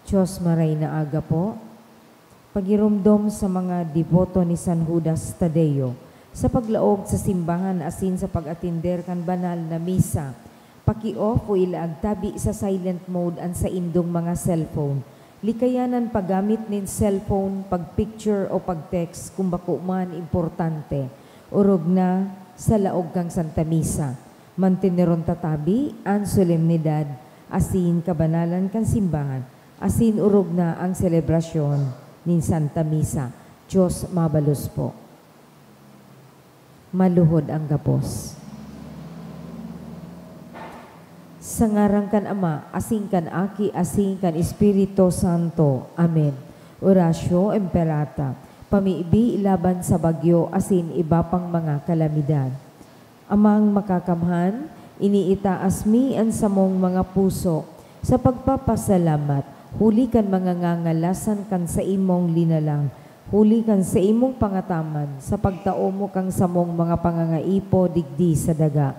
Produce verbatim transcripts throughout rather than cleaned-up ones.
Diyos, maray na aga po. Pagiromdom sa mga deboto ni San Judas Tadeo sa paglaog sa simbahan asin sa pag-atender kan banal na misa. Paki-off o ilaag tabi sa silent mode an saindong mga cellphone. Likayan an paggamit nin cellphone, pag-picture o pag-text kun bako man importante. Orog na sa laog kan Santa Misa. Manteneron ta tabi an solemnidad asin kabanalan kan simbahan, asin orog na ang selebrasyon nin Santa Misa. Diyos mabalos po. Maluhod ang gabos. Sa ngaran kan Ama, asin kan Aki, asin kan Espiritu Santo. Amen. Oratio Imperata, pamibi laban sa bagyo asin iba pang mga kalamidad. Amang Makakamhan, iniitaas mi an samong mga puso sa pagpapasalamat huli kan mga ngangalasan kan saimong linalang, huli kan saimong pangataman sa pagtao mo kan samong mga pangangaipo digdi sa daga,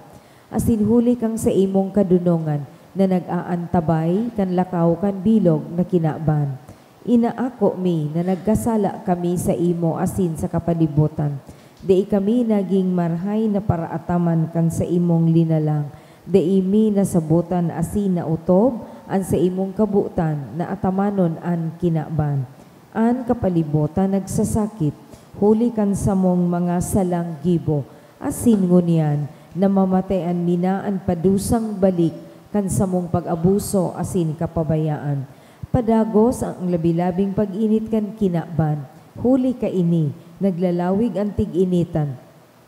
asin huli kan saimong kadonongan na nag-aantabay kan lakaw kan bilog na kinaban. Inaako mi na nagkasala kami saimo asin sa kapalibotan. Dai kami nagin marahay na paraataman kan saimong linalang. Dai mi nasabotan asin naotob an saimong kabotan na atamanon an kinaban. An kapalibotan nagsasakit huli kan samong mga salang gibo, asin ngunyan namamatayan mi na an padusang balik kan samong pag-abuso asin kapabayaan. Padagos an labi-labing pag-init kan kinaban, huli kaini naglalawig an tig-initan,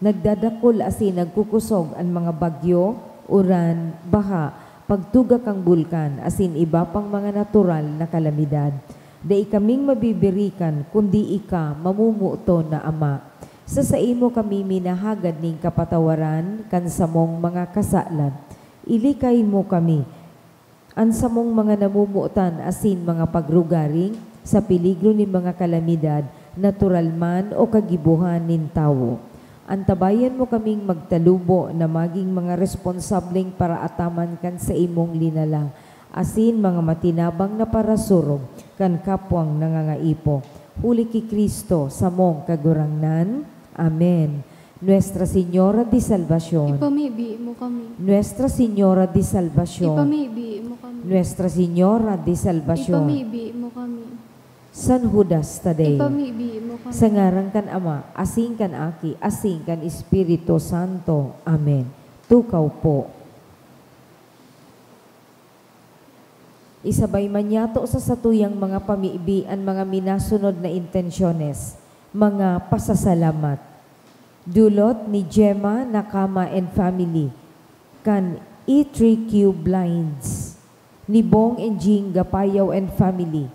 nagdadakul asin nagkukosog an mga bagyo, uran, baha, pagtuga kan bulkan, asin iba pang mga natural na kalamidad. Dai kaming mabibirikan kundi ika, mamumuoton na Ama. Sa saimo kami minahagad nin kapatawaran kan samong mga kasalan. Ilikay mo kami, an samong mga namomotan asin mga pagrugaring sa peligro nin mga kalamidad, natural man o kagibohan nin tawo. Antabayan mo kaming magtalubo na magin mga responsableng paraataman kan saimong linalang, asin mga matinabang na parasurog kan kapwang nangangaipo. Huli ki Cristo, samong Kagurangnan. Amen. Nuestra Señora de Salvacion. Ipamibi mo kami. Nuestra Señora de Salvacion. Ipamibi mo kami. Nuestra Señora de Salvacion. Ipamibi mo kami. San Judas Tadeo. Ipamibi mo kami. Sa ngaran kan Ama, asin kan Aki, asin kan Espiritu Santo. Amen. Tukaw po. Isabay man yato sa satuyang mga pamibi an mga minasunod na intensyones, mga pasasalamat. Dulot ni Gemma Nakama and family, kan E three Q Blinds, ni Bong and Jing Gapayaw and family,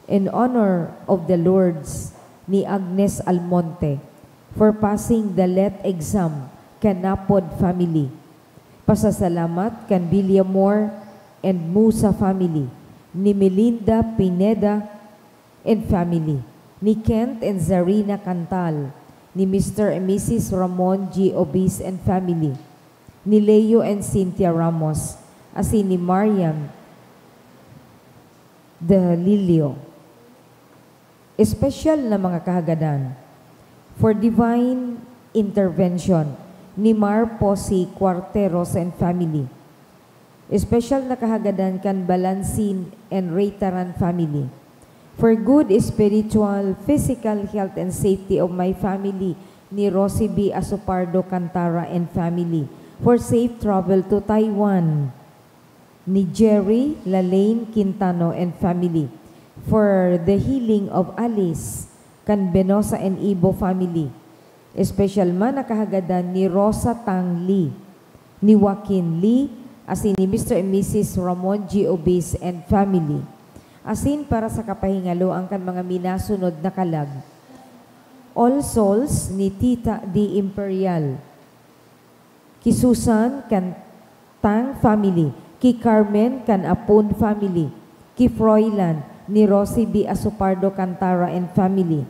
in honor of the Lourdes ni Agnes Almonte, for passing the let exam kan Napod family. Pasasalamat kan Villamor and Musa family, ni Melinda Pineda and family, ni Kent and Zarina Cantal, ni Mister and Missus Ramon G. Obis and family, ni Leo and Cynthia Ramos, asin ni Mariam de Lilio. Espesyal na mga kahagadan. For divine intervention ni Mar Posse Cuarteros and family. Espesyal na kahagadan kan Balansin and Reytaran family. For good spiritual, physical health and safety of my family ni Rosie B. Asopardo Cantara and family. For safe travel to Taiwan ni Jerry Lalaine Quintano and family. For the healing of Alice kan Benosa and Ibo family. Espesyal man na kahagadan ni Rosa Tang Lee, ni Joaquin Lee, asin ni Mister and Missus Ramon G. Obis and family. Asin para sa kapahingaloan kan mga minasunod na kalag. All Souls ni Tita D. Imperial. Ki Susan kan Tang family, ki Carmen kan Apon family, ki Froilan ni Rosie B. Asopardo Cantara and family,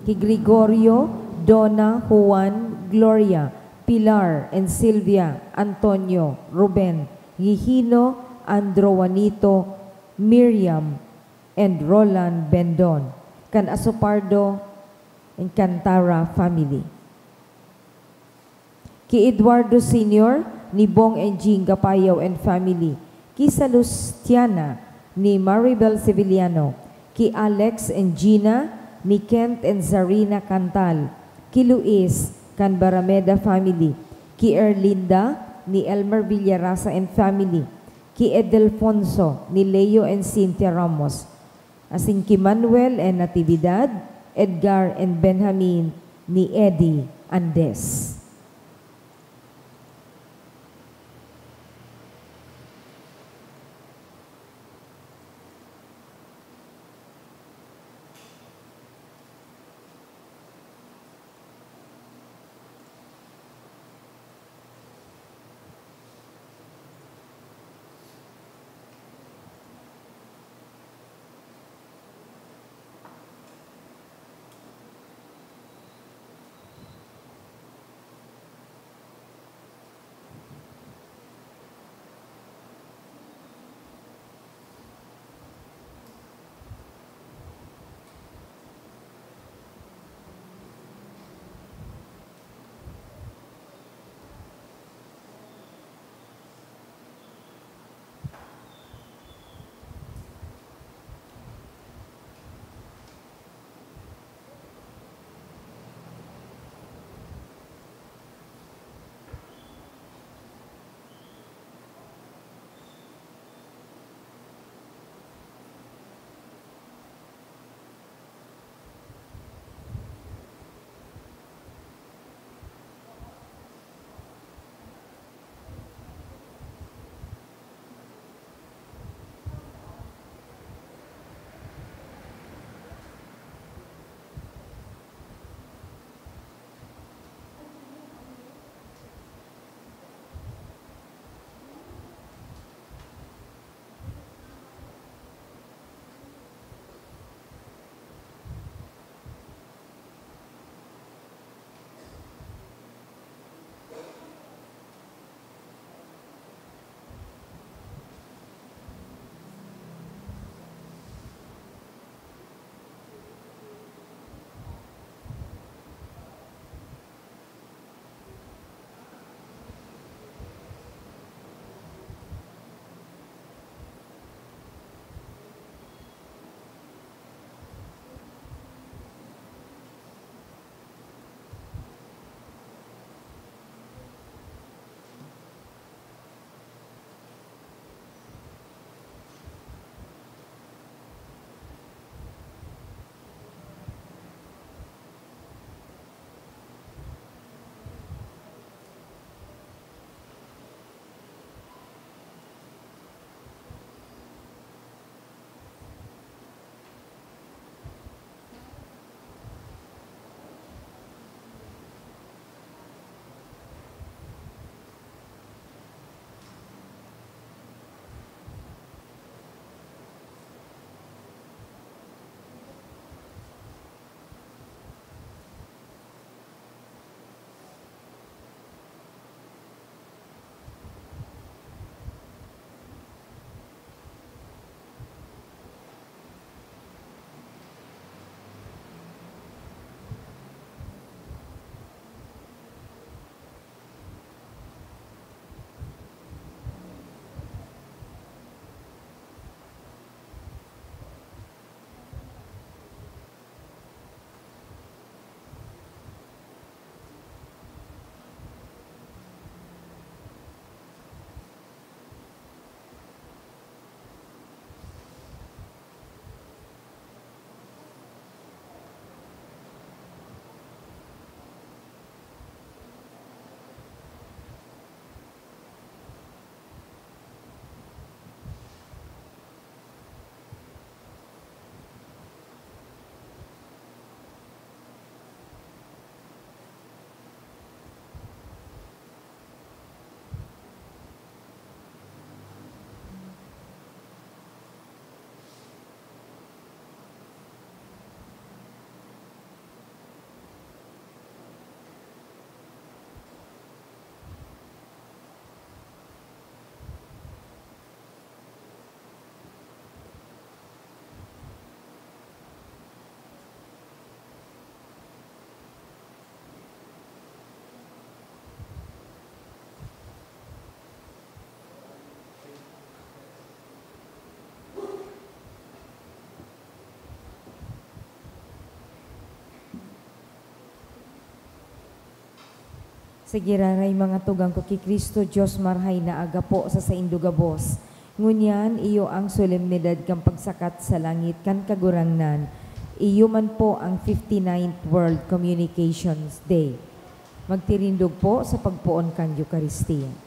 ki Gregorio, Donna, Juan, Gloria, Pilar and Sylvia, Antonio, Ruben, Gigino, Andro, Juanito, Miriam, and Roland Bendon, kan Asopardo and Cantara family. Ki Eduardo Senior, ni Bong and Jing Gapayaw and family. Ki Salustiana, ni Maribel Sevillano. Ki Alex and Gina, ni Kent and Zarina Cantal. Ki Luis, kan Barameda family. Ki Erlinda, ni Elmer Villarasa and family. Ki Edelfonso, ni Leo and Cynthia Ramos. Asin ki Manuel and Natividad, Edgar and Benjamin, ni Eddie Andes. Sa giraray mga tugang ko ki Cristo, Dios marahay na aga po sa saindo gabos. Ngunyan, iyo ang solemnidad kan pagsakat sa langit kan Kagurangnan. Iyo man po ang fifty-ninth World Communications Day. Magtirindog po sa pagpoon kan Eukaristia.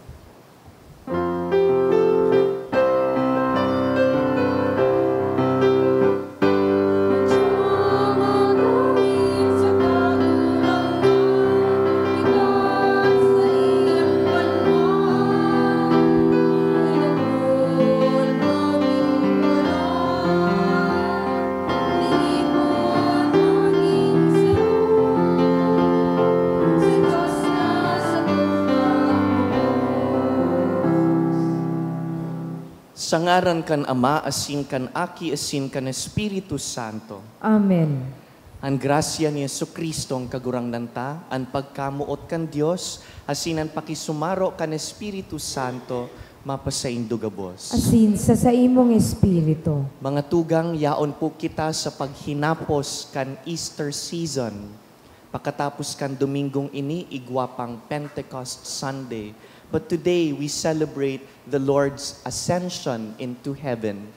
Sa ngaran kan Ama, asin kan Aki, asin kan Espiritu Santo. Amen. An grasya ni Jesu-Cristo, an Kagurangnan ta, an pagkamoot kan Dios, asin an pakisumaro kan Espiritu Santo, mapasaindo gabos. Asin sa saimong espiritu. Mga tugang, yaon po kita sa paghinapos kan Easter season. Pakatapos kan Domingong ini, igwa pang Pentecost Sunday. But today, we celebrate the Lord's ascension into heaven.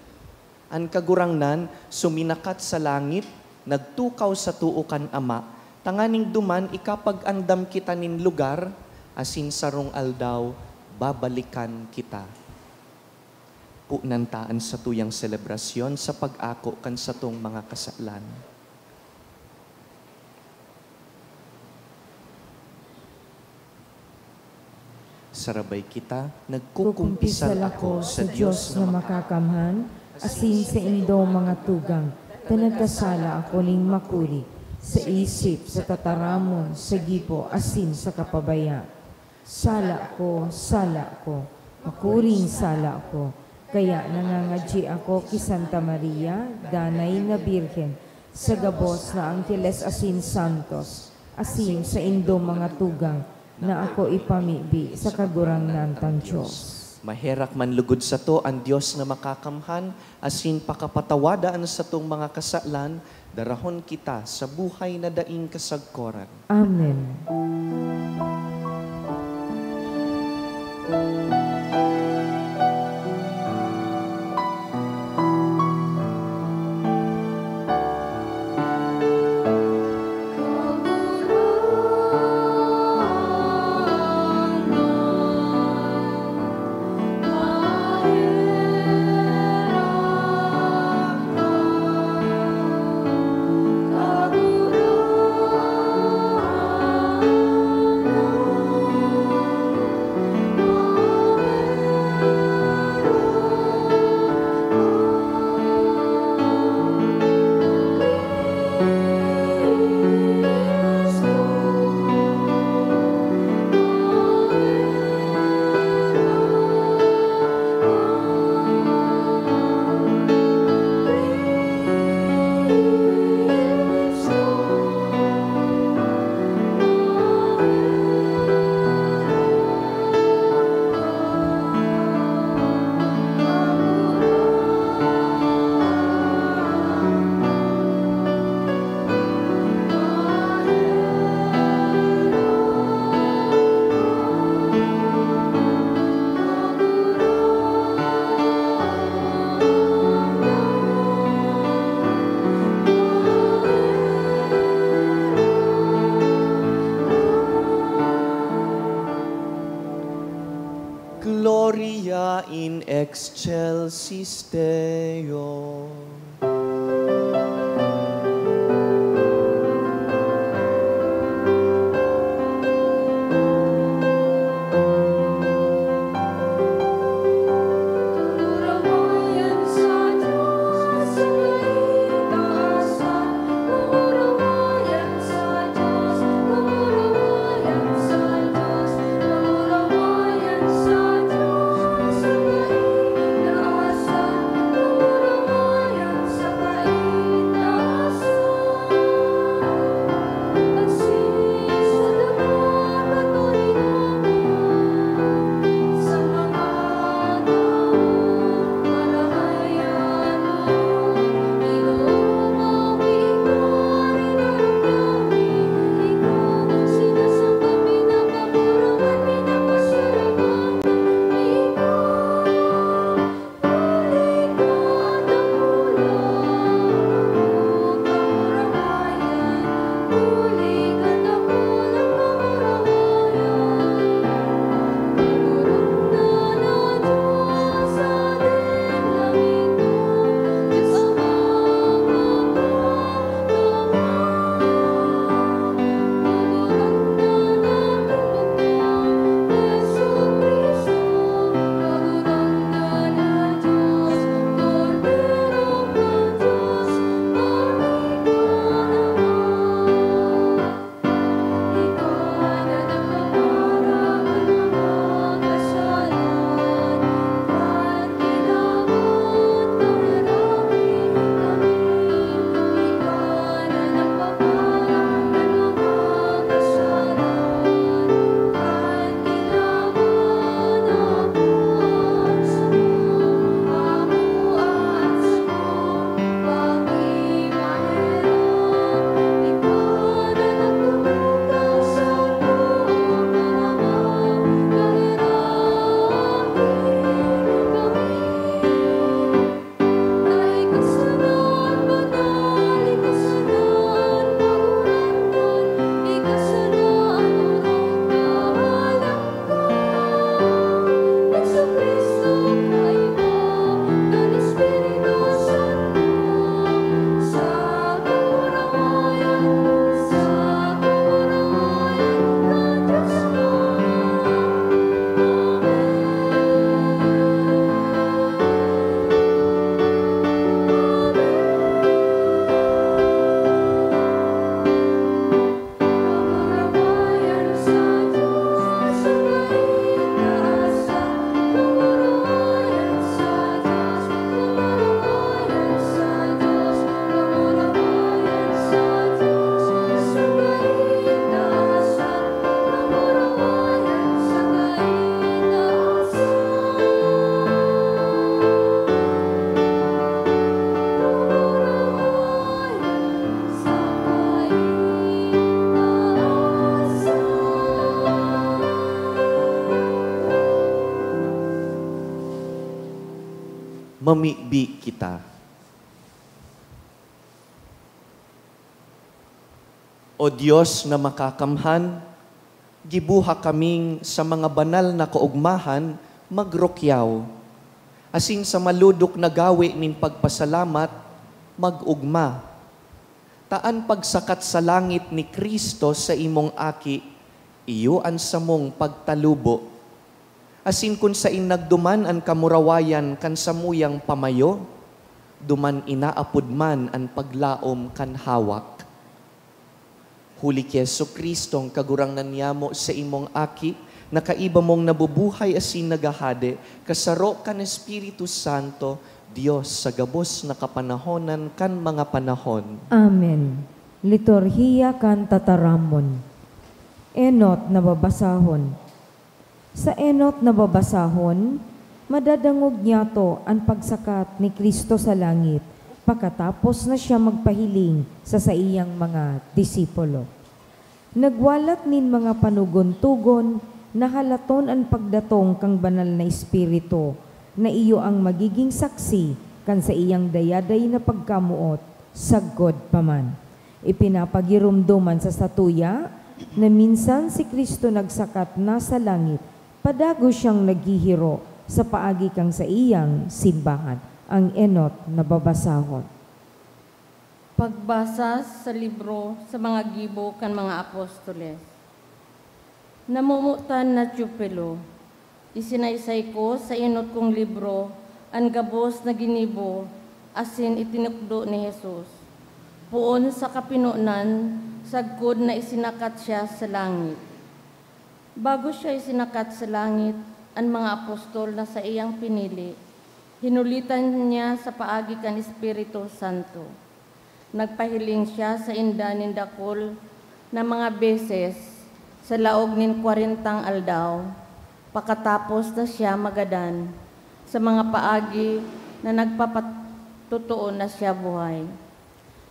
An Kagurangnan suminakat sa langit, nagtukaw sa too kan Ama, tanganing duman ikapag-andam kita nin lugar, asin sarong aldaw, babalikan kita. Punan ta an satuyang selebrasyon sa pag-ako kan satong mga kasalan. Sarabay kita, nagkukumpisal ako sa Dios na makakamhan, asin sa indong mga tugang, ta nagkasala ako ning makuri, sa isip, sa tataramon, sa gibo, asin sa kapabaya. Sala ko, sala ko, makuring sala ko. Kaya nangangadyi ako ki Santa Maria, Danay na Birhen, sa gabos na angheles asin santos, asin sa indong mga tugang na ako ipamibi sa Kagurangnan tang Dios. Maherak man lugod sato an Dios na makakamhan, asin pakapatawada an satong mga kasalan, darahon kita sa buhay na daing kasagkoran. Amen. Gloria in excelsis Deo. Mamibi kita. O Dios na makakamhan, gibuha kaming sa mga banal na kaogmahan magrukyaw, asin sa malodok na gawe nin pagpasalamat, mag-ogma. Ta an pagsakat sa langit ni Cristo sa imong Aki, iyo an samong pagtalubo. Asin kun sain nagduman an kamurawayan kan samuyang pamayo, duman inaapod man an paglaom kan hawak. Huli ki Jesu-Cristong Kagurangnan niyamo, sa imong Aki, na kaiba mong nabubuhay asin naghahade, kasaro kan Espiritu Santo, Dios sa gabos na kapanahonan kan mga panahon. Amen. Liturhiya kan Tataramon. Enot na babasahon. Sa enot na babasahon, madadangog niyato an pagsakat ni Cristo sa langit, pakatapos na siya magpahiling sa saiyang mga disipulo. Nagwalat nin mga panugon-tugon na halaton an pagdatong kan Banal na Espiritu, na iyo an magigin saksi kan saiyang dayaday na pagkamoot sagkod pa man. Ipinapagiromdom man sa satuya na minsan si Cristo nagsakat na sa langit, padagos siyang naghihiro sa paagi kan saiyang simbahan. An enot na babasahon. Pagbasa sa libro sa mga gibo kan mga apostoles. Namomotan na Teofilo, isinaysay ko sa enot kong libro an gabos na ginibo asin itinukdo ni Jesus, poon sa kapinonan, sagkod na isinakat siya sa langit. Bago siya isinakat sa langit, an mga apostol na saiyang pinili, hinulitan niya sa paagi kan Espiritu Santo. Nagpahiling siya sainda nin dakul na mga beses sa laog nin kwarentang aldaw, pakatapos na siya magadan sa mga paagi na nagpapatotoo na siya buhay.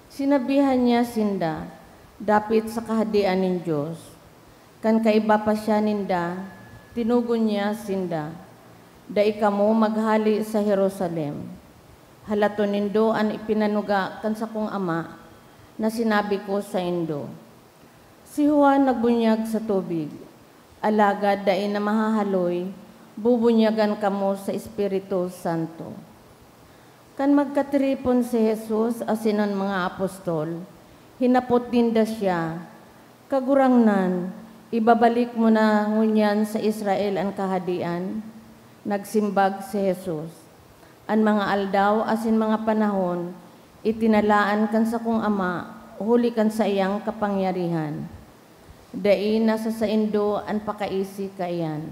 Sinabihan niya sinda dapit sa Kahadean nin Dios. Kan kaiba pa siya ninda, tinugon niya sinda, "Dai kamo maghale sa Jerusalem. Halaton nindo an ipinanuga kan sakong Ama na sinabi ko saindo. Si Juan nagbunyag sa tubig, alagad dai na mahahaloy, bubunyagan kamo sa Espiritu Santo." Kan magkatiripon si Jesus asin an mga apostol, hinapot ninda siya, "Kagurangnan, ibabalik mo na ngunyan sa Israel an Kahadean?" Nagsimbag si Jesus, "An mga aldaw asin mga panahon itinalaan kan sakong Ama huli kan saiyang kapangyarihan. Dai na sa saindo an pakaisi kaiyan.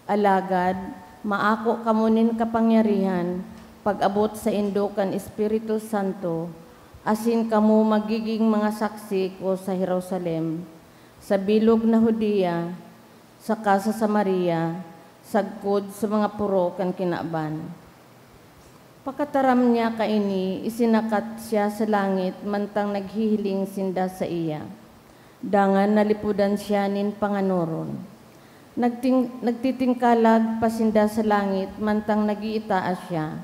Alagad maako kamo nin kapangyarihan pag-abot saindo kan Espiritu Santo, asin kamo magigin mga saksi ko sa Jerusalem, sa bilog na Judea, saka sa Samaria, sagkod sa mga poro kan kinaban." Pakataram niya kaini, isinakat siya sa langit mantang naghihiling sinda saiya. Dangan nalipodan siya nin panganoron. Nagting-, nagtitingkalag pa sinda sa langit mantang nag-iitaas siya.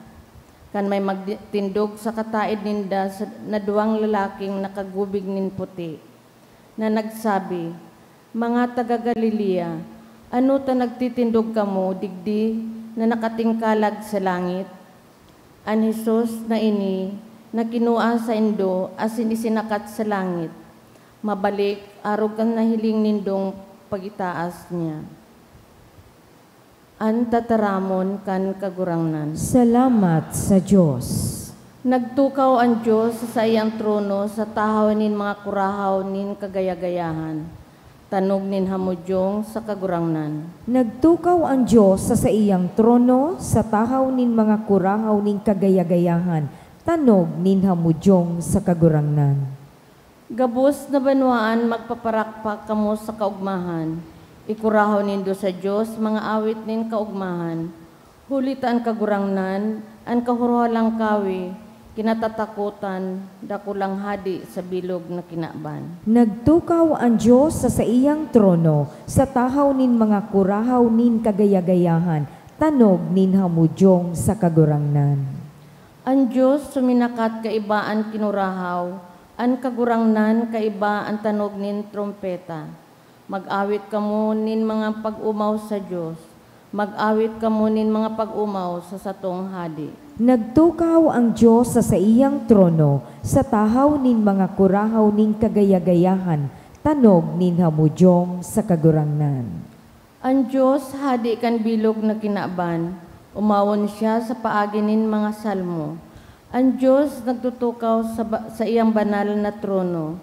Kan may magtindog sa kataed ninda sa, na duwang lalaking nakagubig nin puti, na nagsabi, "Mga taga Galilea, ano ta nagtitindog kamo digdi na nakatingkalag sa langit? An Jesus na ini na kinua saindo asin isinakat sa langit, mabalik arog kan nahiling nindong pag-itaas niya." An tataramon kan Kagurangnan. Salamat sa Dios. Nagtukaw an Dios sa saiyang trono sa tahaw nin mga kurahaw nin kagaya-gayahan, tanog nin hamudyong sa Kagurangnan. Nagtukaw an Dios sa saiyang trono sa tahaw nin mga kurahaw nin kagaya-gayahan, tanog nin hamudyong sa Kagurangnan. Gabos na banwaan, magpaparakpak kamo sa kaogmahan. Ikurahaw nindo sa Dios, mga awit nin kaogmahan. Huli ta an Kagurangnan, an Kahorohalangkawe, kinatatakotan, dakulang hade sa bilog na kinaban. Nagtukaw an Dios sa saiyang trono, sa tahaw nin mga kurahaw nin kagaya-gayahan, Tanog nin hamudyong sa Kagurangnan. An Dios suminakat kaiba an kinurahaw, an Kagurangnan kaiba an tanog nin trompeta. Mag-awit kamo nin mga pag-omaw sa Dios, mag-awit kamo nin mga pag-omaw sa satong Hadi. Nagtukaw ang Dios sa saiyang trono, sa tahaw nin mga kurahaw nin kagaya-gayahan, tanog nin hamudyong sa Kagurangnan. An Dios, Hadi kan bilog na kinaban, omawon siya sa paagi nin mga salmo. An Dios nagtutukaw sa ba-, saiyang banal na trono.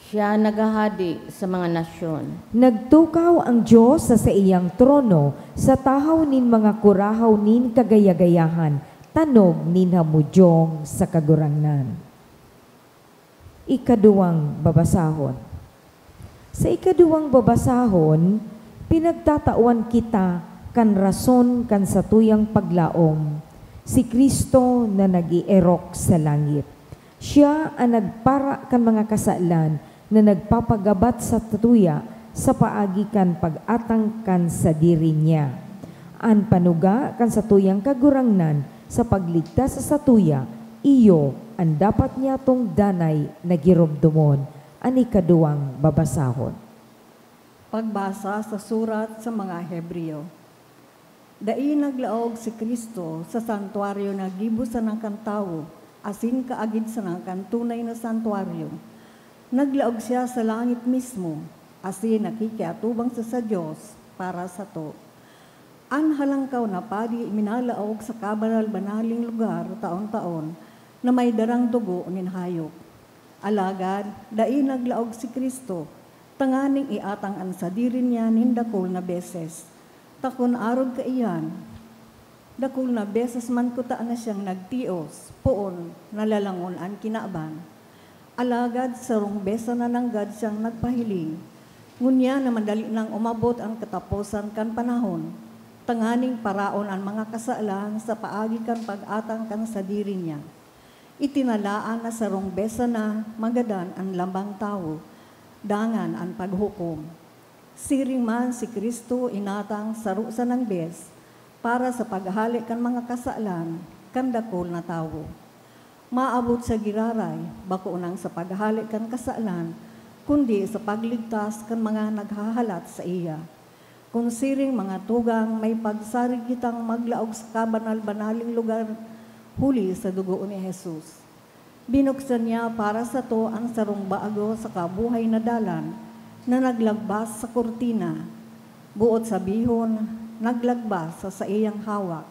Siya naghahadi sa mga nasyon. Nagtukaw ang Dios sa saiyang trono, sa tahaw nin mga kurahaw nin kagaya-gayahan, tanog nin hamudyong sa Kagurangnan. Ikaduwang babasahon. Sa ikaduwang babasahon, pinagtatawan kita kan rason kan satuyang paglaom, si Cristo na nag-eerok sa langit. Siya an nagpara kan mga kasalan na nagpapagabat sa satuya sa paagi kan pag-atang kan sadiri niya. An panuga kan satuyang Kagurangnan sa pagligtas sa satuya, iyo an dapat niyatong danay na giromdomon. An ikaduwang babasahon. Pagbasa sa surat sa mga Hebreo. Dai naglaog si Cristo sa santuaryo na gibo sana kan tawo, asin kaagid sana kan tunay na santuaryo. Naglaog siya sa langit mismo, asin nakikiatubang siya sa Dios para sato. An Halangkaw na Padi minalaog sa kabanal-banaling lugar taon-taon na may darang dugo nin hayop. Alagad dai naglaog si Cristo tanganing iatang an sadiri niya nin dakul na beses. Ta kun arog kaiyan, dakul na beses man kutana siyang nagtios, poon na lalangon an kinaban. Alagad sarong bes sana nanggad siyang nagpahiling, ngunyan na madali nang umabot an kataposan kan panahon, tanganing paraon an mga kasalan sa paagi kan pag-atang kan sadiri niya. Itinalaan na sarong bes sana magadan an lambang tawo, dangan an paghukom. Siring man, si Cristo inatang saro sanang bes para sa paghale kan mga kasalan kan dakul na tawo. Maabot sa giraray, bako nang sa paghale kan kasalan, kundi sa pagligtas kan mga naghahalat saiya. Kun siring, mga tugang, may pagsarig kitang maglaog sa kabanal-banaling lugar huli sa dugo ni Jesus. Binuksan niya para sato an sarong bago saka buhay na dalan na naglagbas sa kurtina, boot sabihon, naglagbas sa saiyang hawak.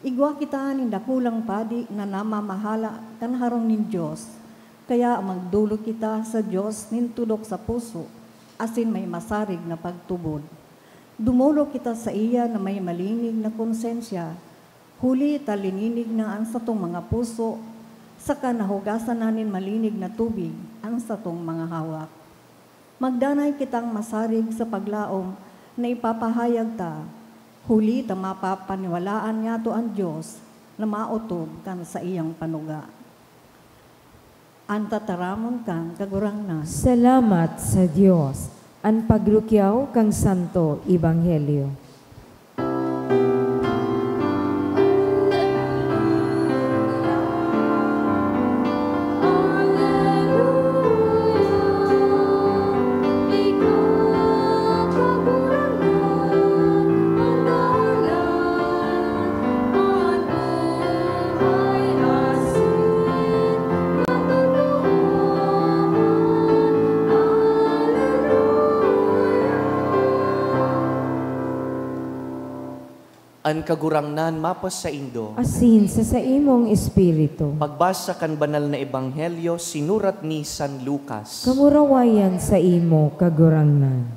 Igwa kita nin dakulang padi na namamahala kan harong nin Dios, kaya magdolok kita sa Dios nin tudok sa puso asin may masarig na pagtubod. Dumolok kita saiya na may malinig na konsensya, huli ta lininig na an satong mga puso, saka nahugasan na nin malinig na tubig an satong mga hawak. Magdanay kitang masarig sa paglaom na ipapahayag ta, huli ta mapapaniwalaan niyato an Dios na maotob kan saiyang panuga. An tataramon kan Kagurangnan. Salamat sa Dios. An pagrukyaw kan Santo Ebanghelyo. An Kagurangnan mapasaindo. Asin sa saimong espiritu. Pagbasa kan Banal na Ebanghelyo sinurat ni San Lucas. Kamurawayan saimo, Kagurangnan.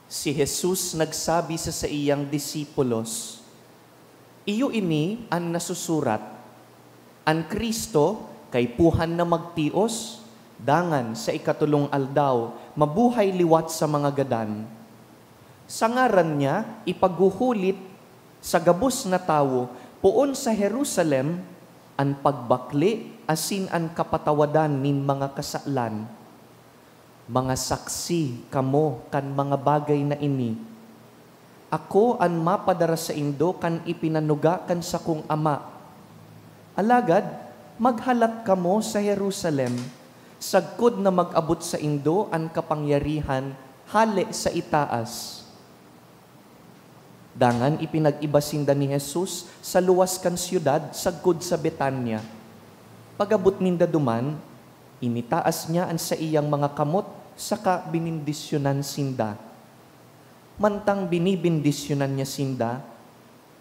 Si Jesus nagsabi sa saiyang disipulos, "Iyo ini an nasusurat, 'An Cristo kaipuhan na magtios, dangan sa ikatolong aldaw mabuhay liwat sa mga gadan.' Sa ngaran niya ipaghuhulit sa gabos na tawo poon sa Jerusalem an pagbakle asin an kapatawadan nin mga kasalan. Mga saksi kamo kan mga bagay na ini. Ako an mapadara saindo kan ipinanuga kan sakong Ama. Alagad, maghalat kamo sa Jerusalem, sagkod na mag-abot saindo an kapangyarihan hale sa itaas. Dangan ipinag-iba sinda ni Jesus sa luwas kan syudad sagkod sa Betania. Pag-abot ninda duman, initaas niya an saiyang mga kamot saka binindisyonan sinda. Mantang binibindisyonan niya sinda,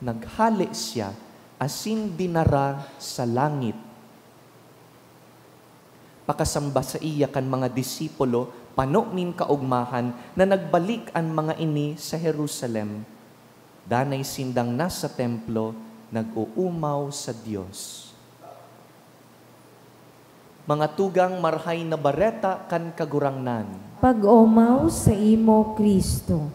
naghale siya asin dinara sa langit. Pakasamba saiya kan mga disipulo, pano nin kaogmahan na nagbalik an mga ini sa Jerusalem. Danay sindang nasa templo, nag-oomaw sa Dios. Mga tugang, Marahay na Bareta kan Kagurangnan. Pag-omaw saimo, Cristo.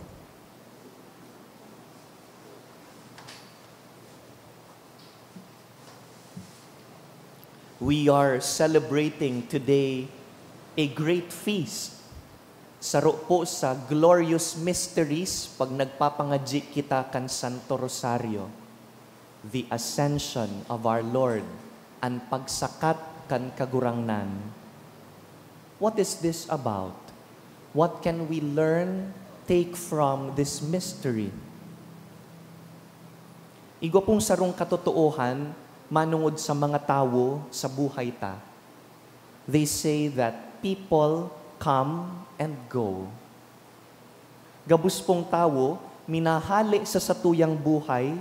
We are celebrating today a great feast. Saro po sa glorious mysteries pag nagpapangadyi kita kan Santo Rosario, the Ascension of our Lord, an pagsakat kan Kagurangnan. What is this about? What can we learn, take from this mystery? Igwa pong sarong katotoohan manongod sa mga tawo sa buhay ta. They say that people come and go. Gabos pong tawo minahale sa satuyang buhay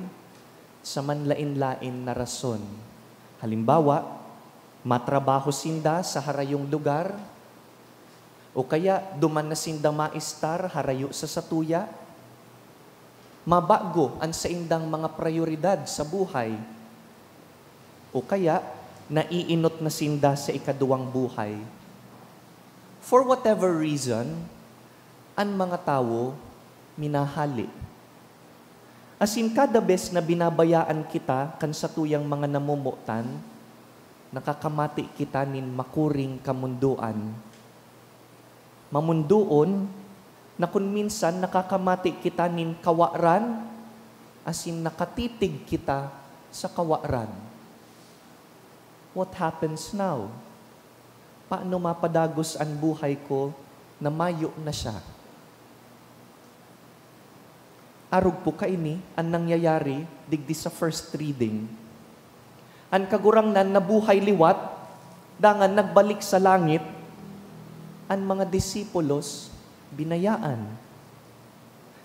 sa manlaen-laen na rason. Halimbawa, matrabaho sinda sa harayong lugar, o kaya duman na sinda maestar harayo sa satuya. Mabago an saindang mga prayoridad sa buhay, o kaya naiinot na sinda sa ikaduwang buhay. For whatever reason, an mga tawo minahale. Asin kada bes na binabayaan kita kan satuyang mga namomotan, nakakamati kita nin makuring kamundoan. Mamundoon na kun minsan nakakamati kita nin kawaran asin nakatitig kita sa kawaran. What happens now? Paano mapadagos an buhay ko na mayo na siya? Arog po kaini an nangyayari digdi sa first reading. An Kagurangnan nabuhay liwat, dangan nagbalik sa langit, an mga disipulos binayaan.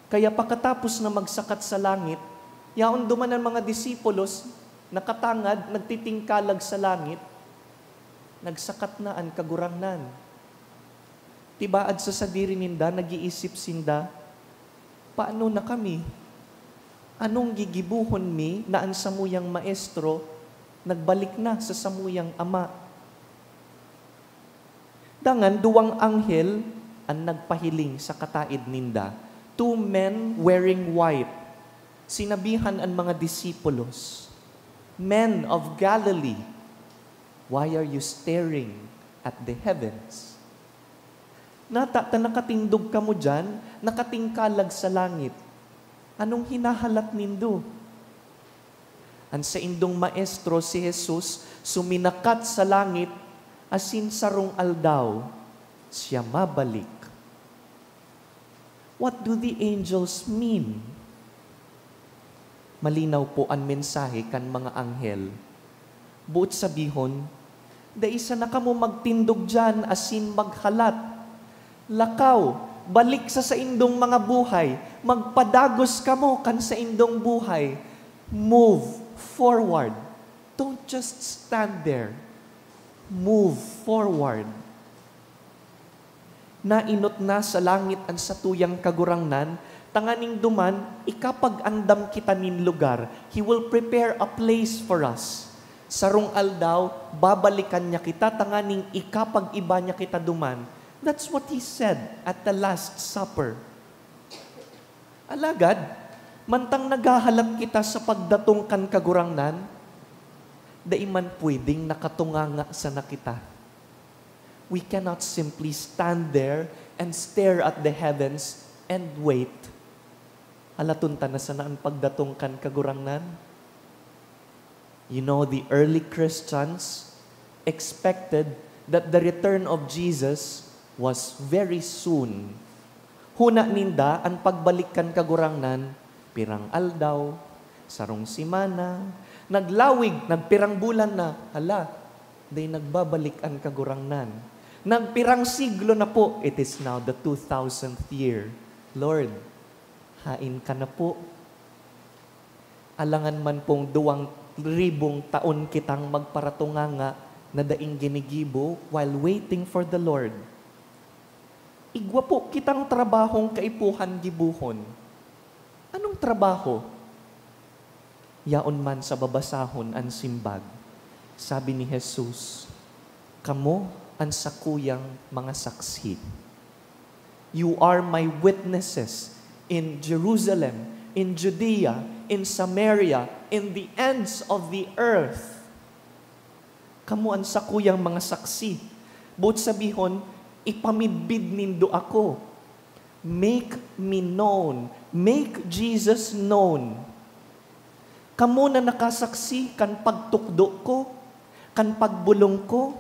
Kaya pakatapos na magsakat sa langit, yaon duman an mga disipulos, nakatangad, nagtitingkalag sa langit, nagsakat na an Kagurangnan. Tibaad sa sadiri ninda, nag-iisip sinda, "Paano na kami? Anong gigibohon mi na an samuyang Maestro nagbalik na sa samuyang Ama?" Dangan duwang anghel an nagpahiling sa kataed ninda, two men wearing white. Sinabihan an mga disipulos, "Men of Galilee, why are you staring at the heavens?" Nata ta nakatindog kamo diyan, nakatingkalag sa langit. Anong hinahalat nindo? An saindong Maestro, si Jesus, suminakat sa langit, asin sarong aldaw, siya mabalik. What do the angels mean? Malinaw po an mensahe kan mga anghel. Boot sabihon, dai sana kamo magtindog diyan asin maghalat. Lakaw, balik sa saindong mga buhay. Magpadagos kamo kan saindong buhay. Move forward. Don't just stand there. Move forward. Nainot na sa langit an satuyang Kagurangnan, tanganing duman ikapag-andam kita nin lugar. He will prepare a place for us. Sarong aldaw, babalikan niya kita tanganing ikapag-iba niya kita duman. That's what he said at the Last Supper. Alagad, mantang naghahalat kita sa pagdatong kan Kagurangnan, dai man pwedeng nakatunganga sana kita. We cannot simply stand there and stare at the heavens and wait. Halaton ta na sana an pagdatong kan Kagurangnan? You know, the early Christians expected that the return of Jesus was very soon. Huna ninda an pagbalik kan Kagurangnan, pirang aldaw, sarong semana, naglawig, nagpirang bulan na, hala, dai nagbabalik an Kagurangnan. Nagpirang siglo na po, it is now the two thousandth year. Lord, hain ka na po. Alangan man pong duwang ribong taon kitang magparatunganga na daing ginigibo while waiting for the Lord. Igwa po kitang trabahong kaipuhan gibohon. Anong trabaho? Yaon man sa babasahon an simbag, sabi ni Jesus, "Kamo an sakuyang mga saksi." You are my witnesses in Jerusalem, in Judea, in Samaria, in the ends of the earth. Kamo an sakuyang mga saksi. Boot sabihon, ipamidbid nindo ako. Make me known. Make Jesus known. Kamo na nakasaksi kan pagtukdo ko, kan pagbolong ko,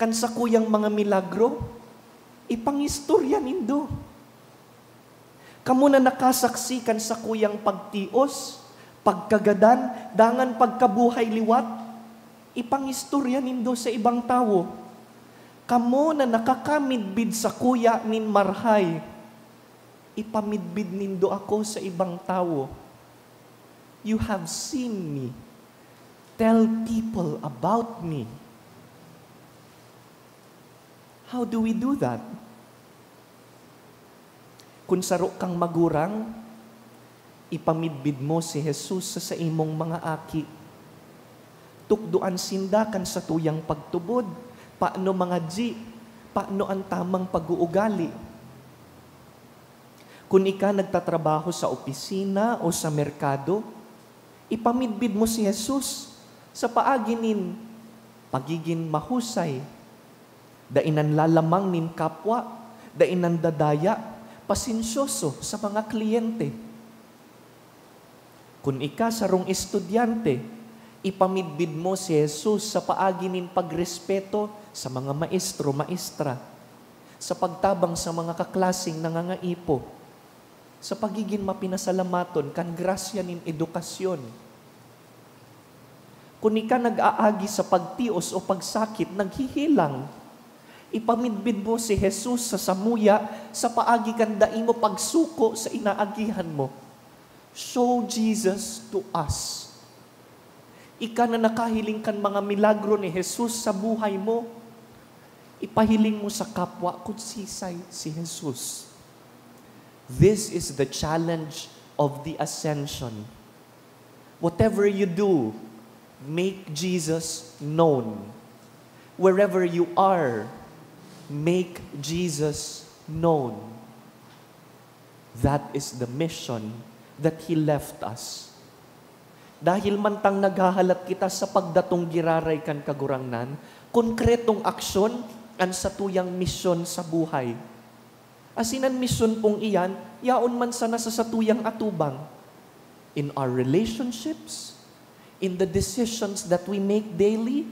kan sakuyang mga milagro, ipangistorya nindo. Kamo na nakasaksi kan sakuyang pagtios, pagkagadan, dangan pagkabuhay liwat, ipangistorya nindo sa ibang tawo. Kamo na nakakamidbid sakuya nin marahay, ipamidbid nindo ako sa ibang tawo. You have seen me. Tell people about me. How do we do that? Kun saro kang magurang, ipamidbid mo si Jesus sa saimong mga aki. Tukdoan sinda kan satuyang pagtubod, paano mangadyi, paano an tamang pag-uugali. Kun ika nagtatrabaho sa opisina o sa merkado, ipamidbid mo si Jesus sa paagi nin pagigin mahusay, dai nanlalamang nin kapwa, dai nandadaya, pasensyoso sa mga kliyente. Kun ika sarong estudyante, ipamidbid mo si Jesus sa paagi nin pagrespeto sa mga maestro, maestra, sa pagtabang sa mga kaklaseng nangangaipo, sa pagigin mapinasalamaton kan grasya nin edukasyon. Kun ika nag-aagi sa pagtios o pagsakit, naghihilang, ipamidbid mo si Jesus sa samuya sa paagi kan dai mo pagsuko sa inaagihan mo. Show Jesus to us. Ika na nakahiling kan mga milagro ni Jesus sa buhay mo, ipahiling mo sa kapwa kun sisay si Jesus. This is the challenge of the ascension. Whatever you do, make Jesus known. Wherever you are, make Jesus known. That is the mission that He left us. Dahil mantang naghahalat kita sa pagdatong giraray kan Kagurangnan, konkretong aksyon an satuyang misyon sa buhay. Asin an misyon pong iyan, yaon man sana sa satuyang atubang. In our relationships, in the decisions that we make daily,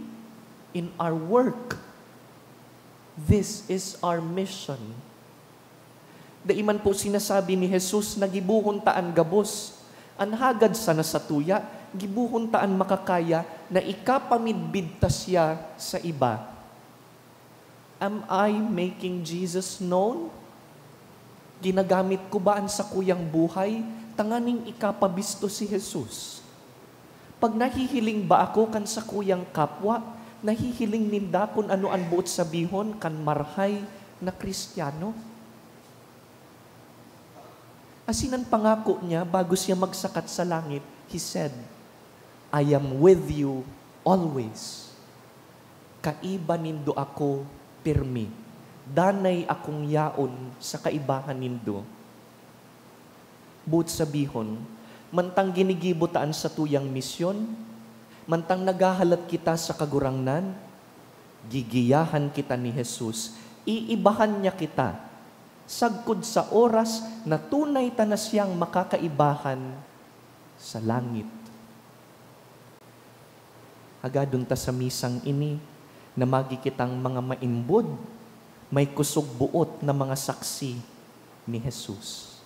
in our work. This is our mission. Dai man po sinasabi ni Jesus na gibohon ta an gabos. An hagad sana satuya, gibohon ta an makakaya na ikapamidbid ta siya sa iba. Am I making Jesus known? Ginagamit ko ba an sakuyang buhay tanganing ikapabisto si Jesus? Pag nahihiling ba ako kan sakuyang kapwa, nahihiling ninda kun ano an boot sabihon kan marahay na Kristiyano? Asin an pangako niya bago siya magsakat sa langit, he said, "I am with you always." Kaiba nindo ako pirmi. Danay akong yaon sa kaibahan nindo. Boot sabihon, mantang ginigibo ta an satuyang misyon, mantang naghahalat kita sa Kagurangnan, gigiyahan kita ni Jesus, iibahan niya kita. sagkod sa oras na tunay ta na siyang makakaibahan sa langit. Hagadon ta sa misang ini na magi kitang mga maimbod, may kusog boot na mga saksi ni Jesus.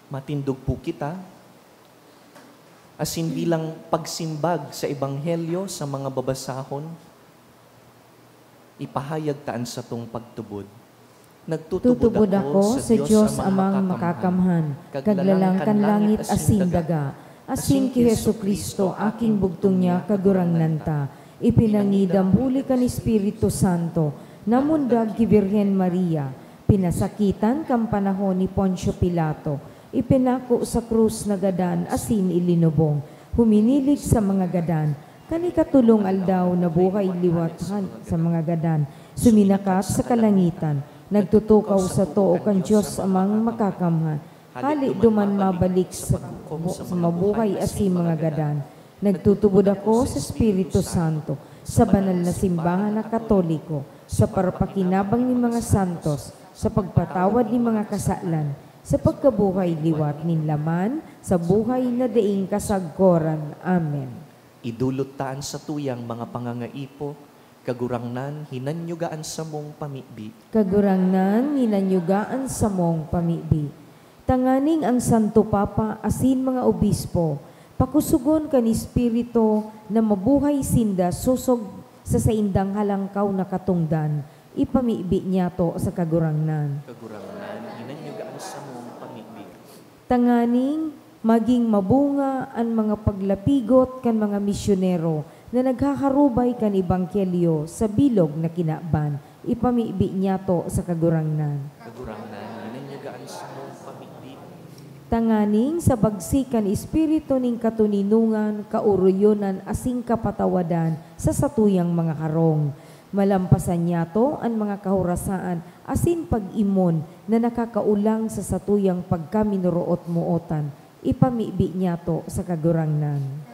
Matindog po kita, asin bilang pagsimbag sa ebanghelyo sa mga babasahon, ipahayag ta an satong pagtubod. Nagtutubod Tutubod ako ako sa sa Diyos Diyos Amang Amang Makakamhan, Makakamhan, kaglalang kan langit asin daga, asin ki Jesu-Cristo, aking bugtong niya, Kagurangnan ta, ipinangidam huli kan Espiritu Santo, namundag ki Birhen Maria, pinasakitan kan panahon ni Poncio Pilato, ipinako sa krus na gadan asin ilinubong, huminilig sa mga gadan, kan ikatolong aldaw nabuhay liwat hale sa mga gadan, suminakat sa kalangitan, nagtutukaw sa too kan Diyos Amang Makakamhan, hale duman mabalik sa, sa mabuhay asin mga gadan. Nagtutubod ako sa Espiritu Santo, sa banal na simbahan na Katoliko, sa parapakinabang nin mga santos, sa pagpatawad nin mga kasalan, sa pagkabuhay liwat nin laman, sa buhay na daing kasagkoran. Amen. Idolot ta an satuyang mga pangangaipo, Kagurangnan, hinanyuga an samong pamibi. Kagurangnan, hinanyuga an samong pamibi. Tanganing ang Santo Papa asin mga obispo, pakusugon kan Espiritu na mabuhay sinda sosog sa saindang halangkaw na katongdan, ipamibi niyato sa Kagurangnan. Kagurangnan, hinanyuga an samong pamibi. Tanganing magin mabunga an mga paglapigot kan mga misyonero na naghaharubay kan ebanghelyo sa bilog na kinaban, ipamibi niyato sa Kagurangnan. Kagurangnan, hinanyuga an samong pamibi. Tanganing sa bagsik kan espiritu nin katoninongan, kaoroyonan asin kapatawadan sa satuyang mga harong, malampasan niyato an mga kahorasaan asin pag-imon na nakakaolang sa satuyang pagkaminoroot-mootan, ipamibi niyato sa Kagurangnan.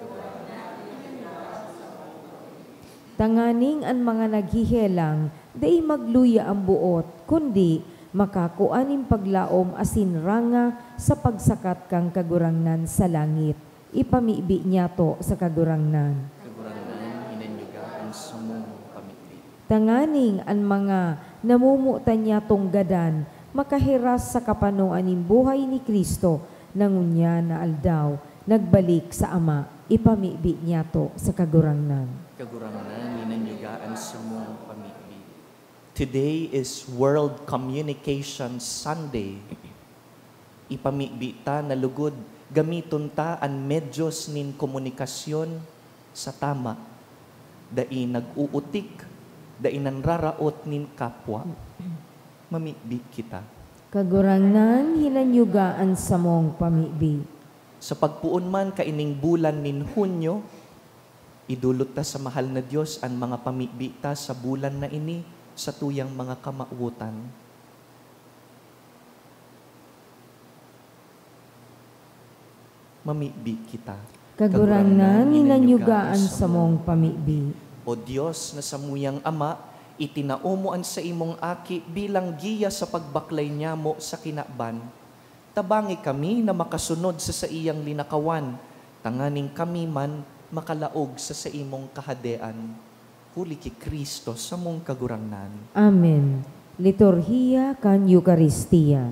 Tanganing an mga naghehelang dai magluya an boot, kundi makakua nin paglaom asin ranga sa pagsakat kan Kagurangnan sa langit. Ipamibi niyato sa Kagurangnan. Kagurangnan, hinanyuga an samong pamibi. Tanganing an mga namomotan niyatong gadan makahiras sa kapanoan nin buhay ni Cristo na ngunyan na aldaw nagbalik sa Ama, ipamibi niyato sa Kagurangnan. Kagurangnan, hinanyuga an samong pamibi. Today is World Communication Sunday. Ipamibi ta na lugod gamiton ta an medyos nin komunikasyon sa tama, dai nag-uutik, dai nanraraot nin kapwa. Mamibi kita. Kagurangnan, hinanyuga an samong pamibi. Sa pagpoon man kaining bulan nin Hunyo, idolot ta sa mahal na Dios an mga pamibi ta sa bulan na ini, satuyang mga kamawotan. Mamibi kita. Kagurangnan, hinanyuga an samong pamibi. O Dios na samuyang Ama, itinao mo an saimong Aki bilang giya sa pagbaklay niyamo sa kinaban. Tabangi kami na makasunod sa saiyang linakawan, tanganing kami man makalaog sa saimong Kahadean. Huli ki Cristo, samong Kagurangnan. Amen. Liturhiya kan Eukaristia.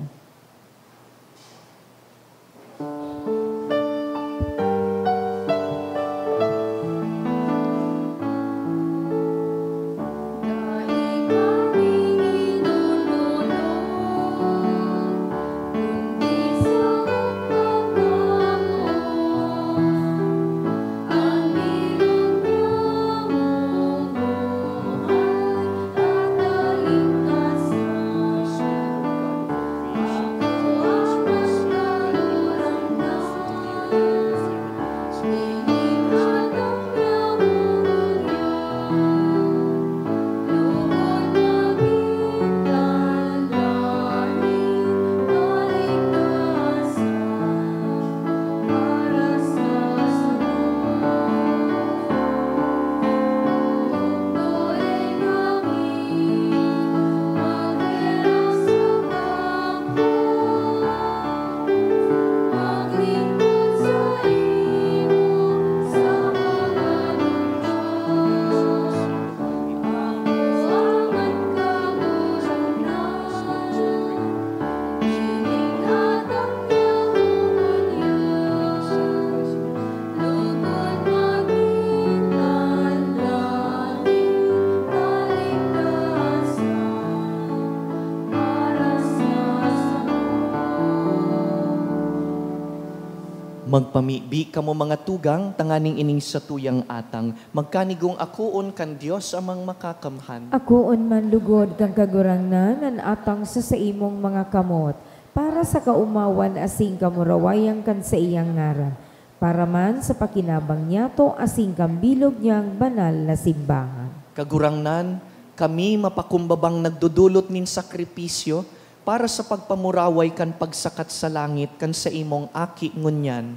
Magpamibi kamo, mga tugang, tanganing ining satuyang atang magkanigong akoon kan Dios Amang Makakamhan. Akoon man lugod kan Kagurangnan an atang sa saimong mga kamot, para sa kaomawan asin kamurawayan kan saiyang ngaran, para man sa pakinabang niyato asin kan bilog niyang banal na simbahan. Kagurangnan, kami mapakumbabang nagdodolot nin sakripisyo para sa pagpamuraway kan pagsakat sa langit kan saimong Aki ngunyan.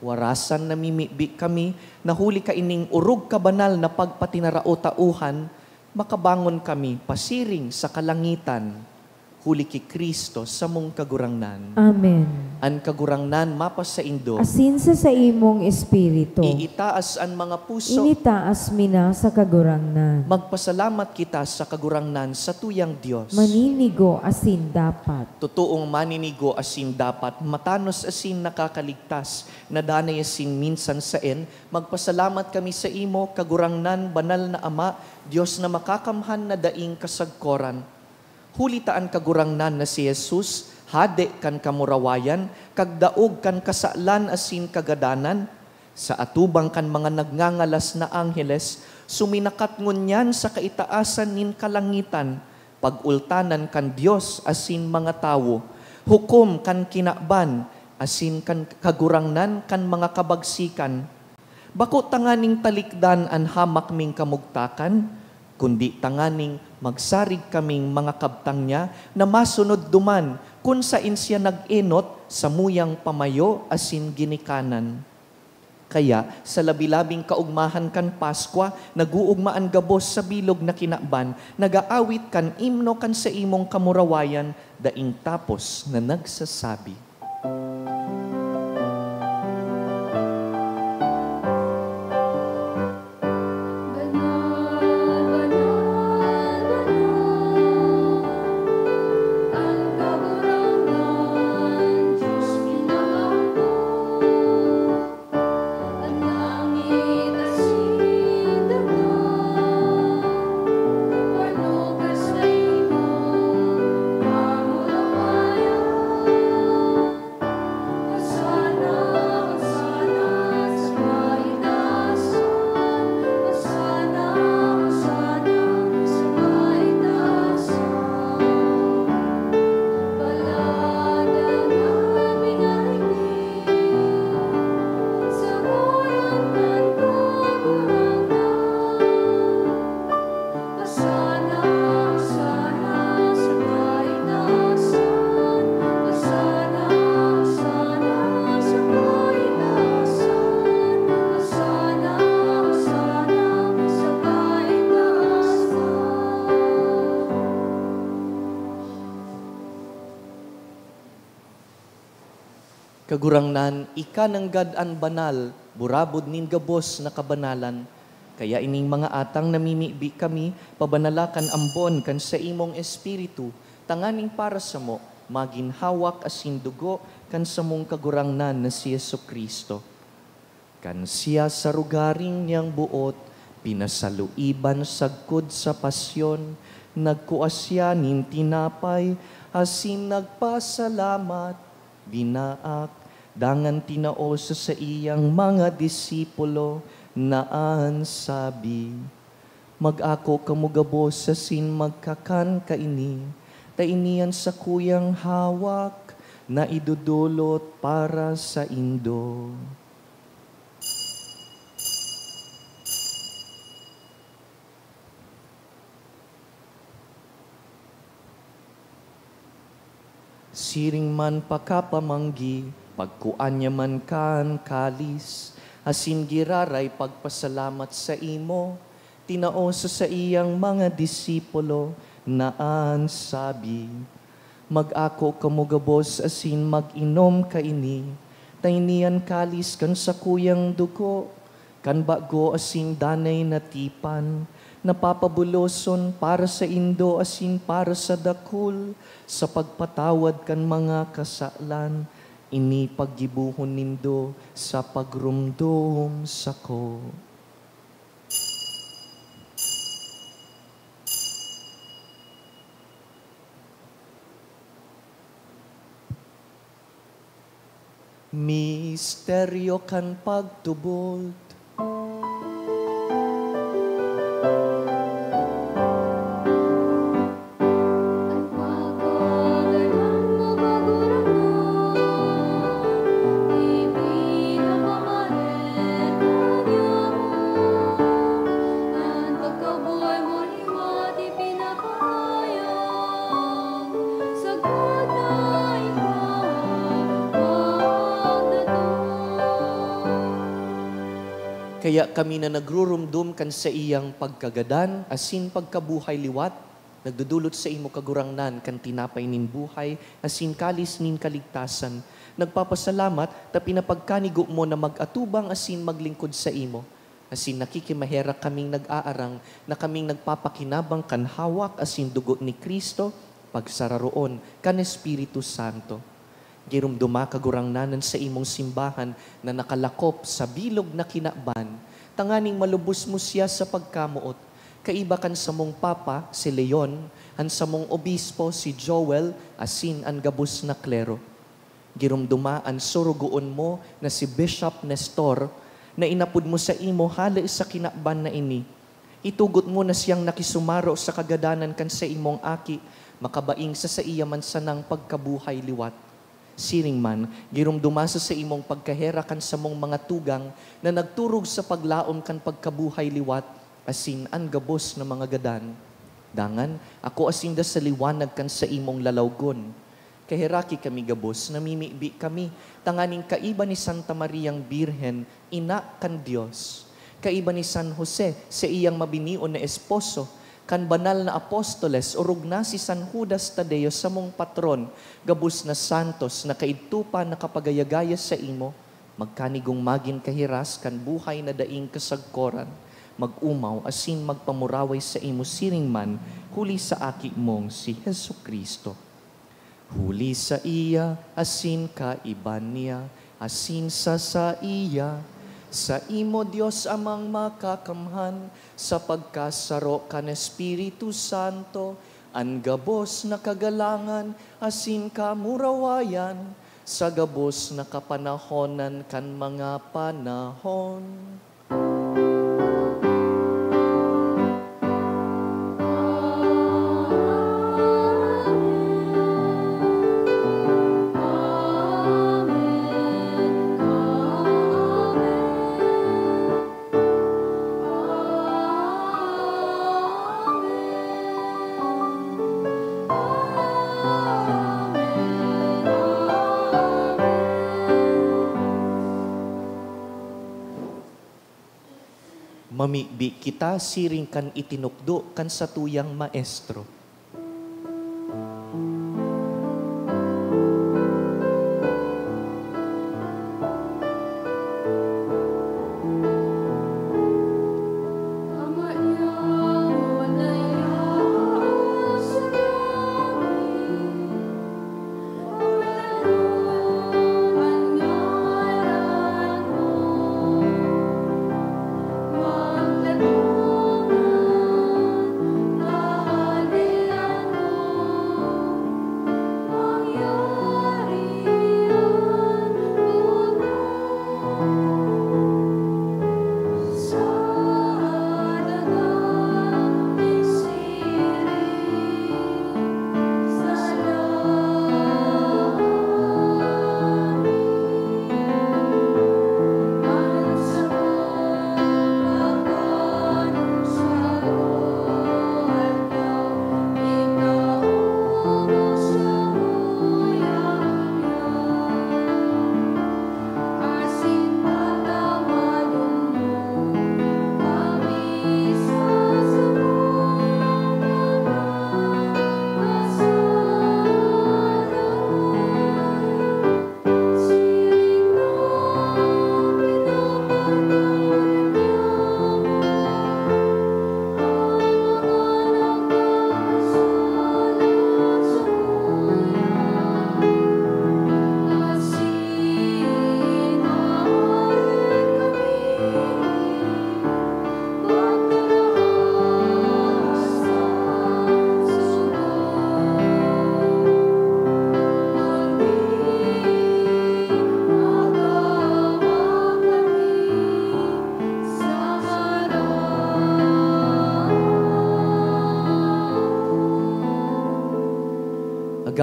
Warasan namimibi kami na huli kaining orog kabanal na pagpatinarao-taohan, makabangon kami pasiring sa kalangitan, huli ki Cristo, samong Kagurangnan. Amen. An Kagurangnan mapasaindo. Asin sa saimong espiritu. Iitaas an mga puso. Initaas mi na sa Kagurangnan. Magpasalamat kita sa Kagurangnan, satuyang Dios. Maninigo asin dapat. Totoong maninigo asin dapat, matanos asin nakakaligtas, na danay asin minsan saen, magpasalamat kami saimo, Kagurangnan, banal na Ama, Dios na makakamhan na daing kasagkoran. Huli ta an Kagurangnan na si Jesus, Hade kan kamurawayan, kag daog kan kasalan asin kagadanan, sa atubang kan mga nagngangalas na angheles, suminakat ngunyan sa kaitaasan nin kalangitan, pag-ultanan kan Dios asin mga tawo, hukom kan kinaban asin kan Kagurangnan kan mga kabagsikan. Bako tanganing talikdan an hamak ming kamugtakan, kundi tanganing magsarig kaming mga kabtang niya na masunod duman kun saen siya nag-enot samuyang pamayo asin ginikanan. Kaya, sa labi-labing kaogmahan kan Paskwa, nag-oogma an gabos sa bilog na kinaban, nag-aawit kan imno kan saimong kamurawayan, daing tapos na nagsasabi. Kagurangnan, ika nanggad an banal, burabod nin gabos na kabanalan. Kaya ining mga atang namimibi kami, pabanala kan ambon kan saimong Espiritu, tanganing para samo, magin hawak asin dugo kan samong Kagurangnan na si Jesu-Cristo. Kan siya sa rogaring niyang boot pinasaluiban sagkod sa pasyon, nagkua siya nin tinapay asin nagpasalamat, binaak, dangan tinao sa saiyang mga disipulo na an sabi, "Mag-ako kamo gabos asin magkakan kaini, ta ini an sakuyang hawak na idodolot para saindo." Siring man pakapamanggi, pagkua niya man kan kalis, asin giraray pagpasalamat saimo, tinao sa saiyang mga disipulo na an sabi, "Mag-ako kamo gabos asin mag-inom kaini, ta ini an kalis kan sakuyang dugo, kan bago asin danay na tipan, na papabuloson para saindo asin para sa dakul sa pagpatawad kan mga kasalan. Ini paggibohon nindo sa pagromdom sako." Misteryo kan pagtubod. Kaya kami na nagrurumdom kan saiyang pagkagadan asin pagkabuhay liwat, nagdodolot saimo, Kagurangnan, kan tinapay nin buhay asin kalis nin kaligtasan. Nagpapasalamat ta pinapagkanigo mo na mag-atubang asin maglingkod saimo. Asin nakikimaherak kaming nag-aarang na kaming nagpapakinabang kan hawak asin dugo ni Cristo, pagsararoon kan Espiritu Santo. Giromdoma, Kagurangnan, an saimong simbahan na nakalakop sa bilog na kinaban, tanganing malubos mo siya sa pagkamoot, kaiba kan samong Papa, si Leon, an samong Obispo, si Joel, asin an gabos na klero. Giromdoma an sorogoon mo na si Bishop Nestor, na inapod mo saimo hale sa kinaban na ini. Itugot mo na siyang nakisumaro sa kagadanan kan saimong Aki, makabaing sa saiya man sanang pagkabuhay liwat. Siring man, giromdoma sa saimong pagkaherak kan samong mga tugang na nagturog sa paglaom kan pagkabuhay liwat asin an gabos na mga gadan. Dangan, akoa sinda sa liwanag kan saimong lalawgon. Kaheraki kami gabos, namimibi kami, tanganing kaiba ni Santa Mariang Birhen, ina kan Dios, kaiba ni San Jose, saiyang mabinion na esposo, kan banal na apostoles, orog na si San Judas Tadeo, samong patron, gabos na santos na kaidto pa nakapagayagaya saimo, magkanigong magin kahiras kan buhay na daing kasagkoran, mag-omaw asin magpamuraway saimo siring man huli sa Aki mong si Jesu-Cristo. Huli saiya, asin kaiba niya, asin sa saiya, saimo, Dios Amang Makakamhan, sa pagkasaro kan Espiritu Santo, an gabos na kagalangan asin kamurawayan, sa gabos na kapanahonan kan mga panahon. Mamibi kita siring kan itinukdo kan satuyang Maestro.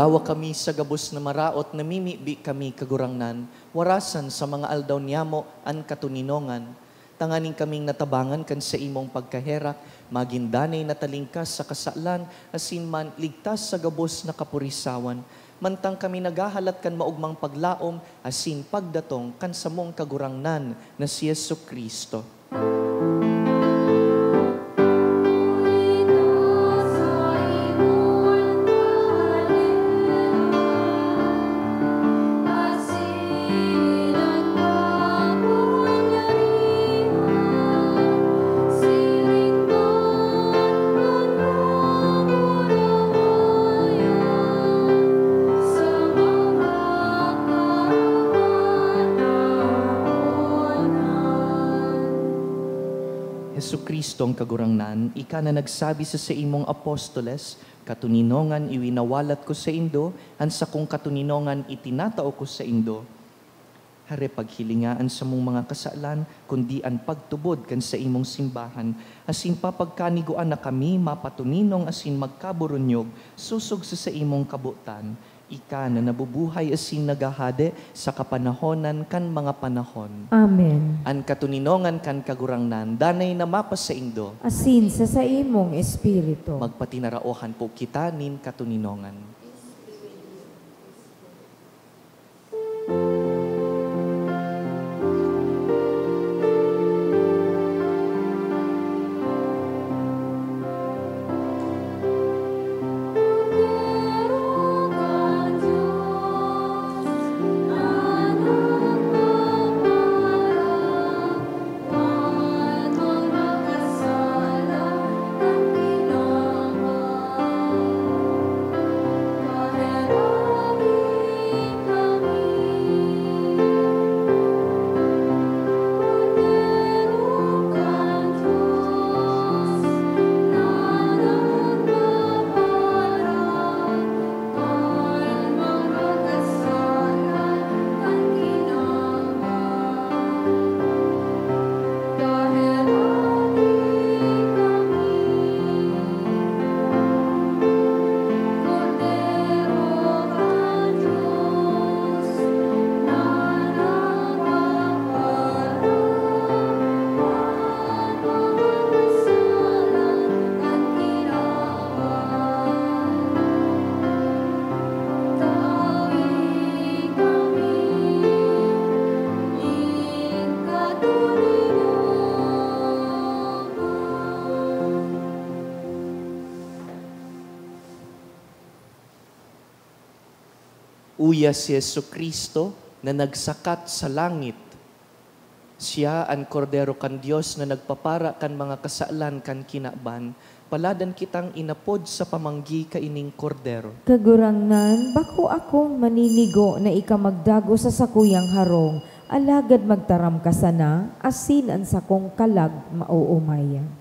Dawa kami sa gabos na maraot, namimibi kami, Kagurangnan, warasan sa mga aldaw niyamo an katoninongan, tanganing kaming natabangan kan saimong pagkaherak, magin danay na talingkas sa kasalan, asin man ligtas sa gabos na kapurisawan, mantang kami naghahalat kan maogmang paglaom asin pagdatong kan samong Kagurangnan na si Jesu-Cristo. Jesu-Cristo ang Kagurangnan, ika na nagsabi sa saimong apostoles, "Katoninongan iwinawalat ko saindo, an sakong katoninongan itinatao ko saindo." Hare paghilinga an samong mga kasalan, kundi an pagtubod kan saimong simbahan, asin papagkanigua na kami mapatoninong asin magkaburunyog sosog sa saimong kabotan. Ika na nabubuhay asin naghahade sa kapanahonan kan mga panahon. Amen. An katoninongan kan Kagurangnan danay na mapasaindo. Asin sa saimong espiritu. Magpatinaraohan po kita nin katoninongan. Uya si Jesu-Cristo na nagsakat sa langit. Siya an Kordero kan Dios na nagpapara kan mga kasalan kan kinaban. Paladan kitang inapod sa pamanggi kaining Kordero. Kagurangnan, bako akong maninigo na ika magdagos sa sakuyang harong, alagad magtaram ka sana, asin an sakong kalag maoomay.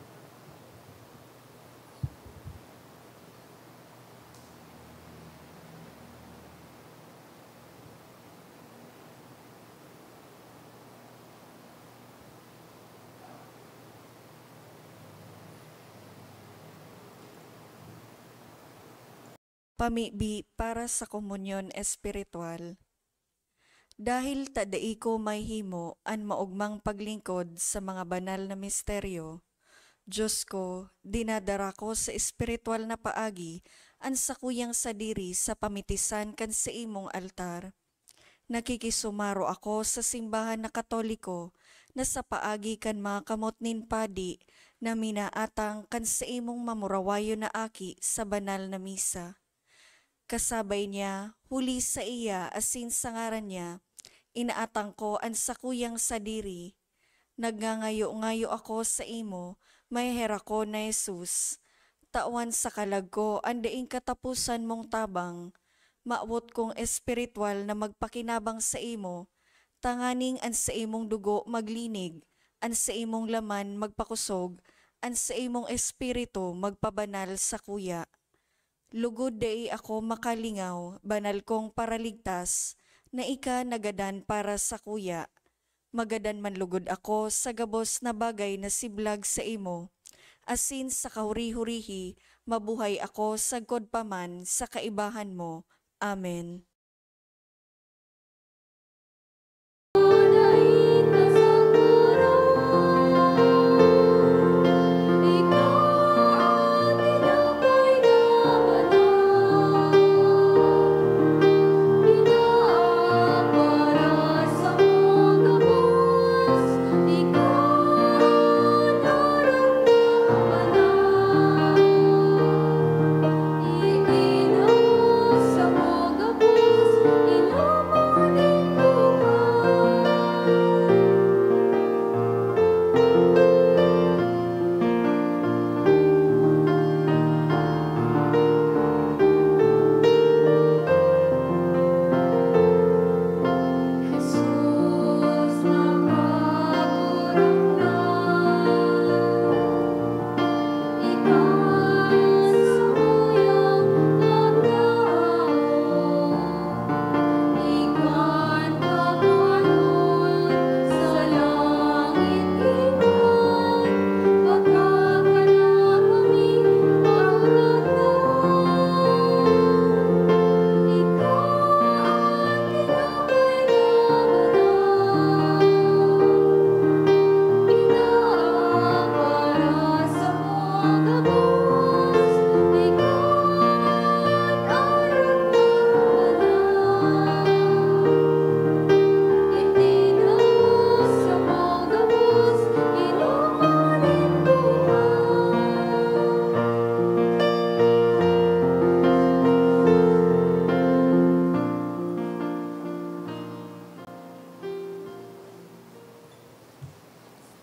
Pamibi para sa komunyon espiritual. Dahil ta dai ko mahimo an maogmang paglingkod sa mga banal na misteryo, Dios ko, dinadara ko sa espiritual na paagi an sakuyang sadiri sa pamitisan kan saimong altar. Nakikisumaro ako sa simbahan na Katoliko na sa paagi kan mga kamot nin padi na minaatang kan saimong mamurawayon na aki sa banal na misa. Kasabay niya, huli saiya asin sa ngaran niya, inaatang ko an sakuyang sadiri. Nagngangayo-ngayo ako saimo, maheherakon na Jesus. Tawan sa kalag ko an daing kataposan mong tabang. Mawot kong espiritual na magpakinabang saimo, tanganing an saimong dugo maglinig, an saimong laman magpakosog, an saimong espiritu magpabanal sakuya. Lugod dai ako makalingaw, banal kong Paraligtas, na ika nagadan para sakuya. Magadan man lugod ako sa gabos na bagay na siblag saimo, asin sa kahuri-hurihi mabuhay ako sagkod pa man sa kaibahan mo. Amen.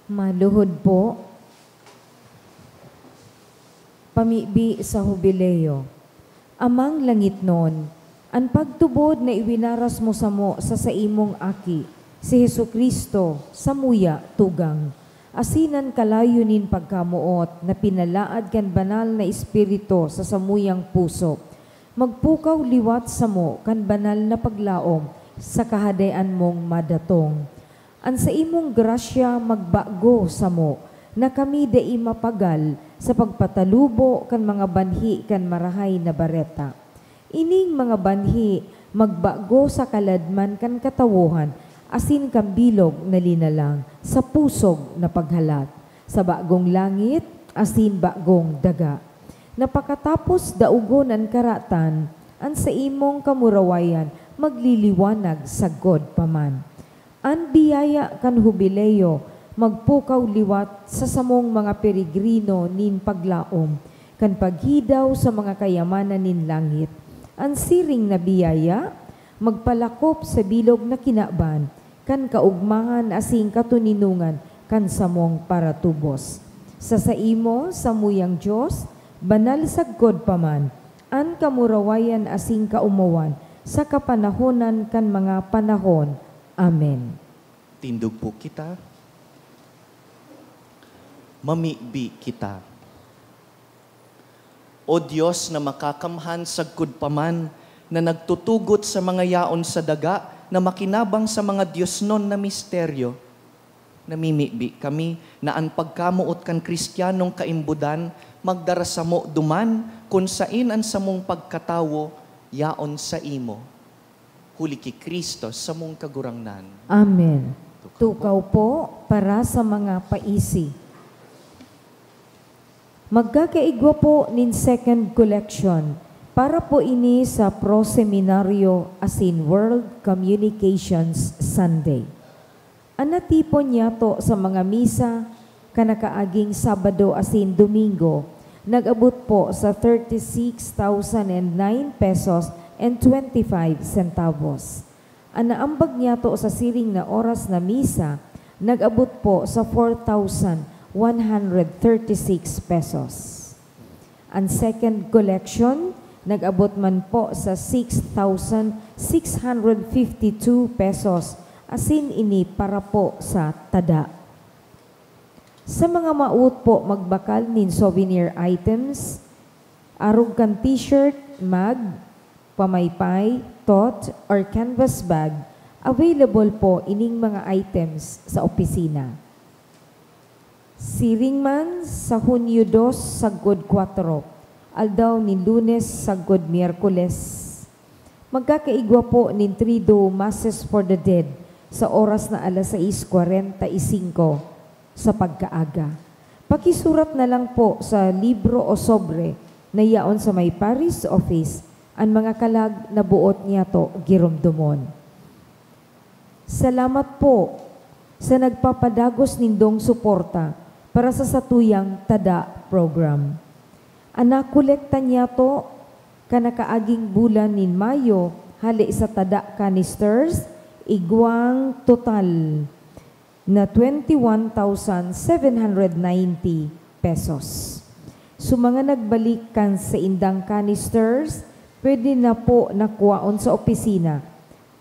Maluhod po. Pamibi sa Hubileo. Amang langitnon, an pagtubod na iwinaras mo samo sa saimong Aki, si Jesu-Cristo, samuya tugang, asin an kalayo nin pagkamoot na pinalaad kan Banal na Espiritu sa samuyang puso, magpukaw liwat samo kan banal na paglaom sa Kahadean mong madatong. An saimong grasya magbago samo, na kami dai mapagal sa pagpatalubo kan mga banhi kan Marahay na Bareta. Ining mga banhi magbago sa kaladman kan katawohan asin kan bilog na linalang sa pusog na paghalat, sa bagong langit asin bagong daga, na pakatapos daogon an karatan, an saimong kamurawayan magliliwanag sagkod pa man. An biyaya kan Hubileo magpukaw liwat sa samong mga peregrino nin paglaom kan paghidaw sa mga kayamanan nin langit. An siring na biyaya magpalakop sa bilog na kinaban kan kaogmahan asin katoninongan kan samong paratubos. Sa saimo, samuyang Dios, banal sagkod pa man, an kamurawayan asin kaomawan sa kapanahonan kan mga panahon. Amen. Tindog po kita. Mamibi kita. O Dios na makakamhan, sagkod pa man na nagtutugot sa mga yaon sa daga na makinabang sa mga diosnon na misteryo, namimibi kami na an pagkamoot kan Kristiyanong kaimbodan magdara samo duman kun saen an samong pagkatawo yaon saimo. Huli ki Cristo, samong Kagurangnan. Amen. Tukaw po para sa mga paisi. Magkakaigwa po nin second collection. Para po ini sa Pro Seminario asin World Communications Sunday. An natipon niyato sa mga misa kan nakaaging Sabado asin Domingo nag-abot po sa thirty-six thousand and nine pesos and twenty-five centavos. An naambag niyato sa siring na oras na misa nag-abot po sa four thousand one hundred thirty-six pesos. An second collection nag-abot man po sa six thousand six hundred fifty-two pesos, asin ini para po sa tada. Sa mga maot po magbakal nin souvenir items, arog kan t-shirt, mug, pamaypay, tote, or canvas bag, available po ining mga items sa opisina. Siring man, sa Hunyo dos sagkod kwatro, aldaw nin Lunes sagkod Miyerkules, Magkakaigwa po nin Triduum Masses for the Dead sa oras na alas sais kwarenta y singko sa pagkaaga. Pakisurat na lang po sa libro o sobre na yaon sa may parish office an mga kalag na boot niyato giromdomon. Salamat po sa nagpapadagos nindong suporta para sa satuyang Tada program. An nakolekta niyato kan nakaaging bulan nin Mayo hale sa tada canisters, igwang total na twenty one thousand seven hundred ninety pesos. So, mga nagbalik kan saindang canisters, pwede na po na kuwaon sa opisina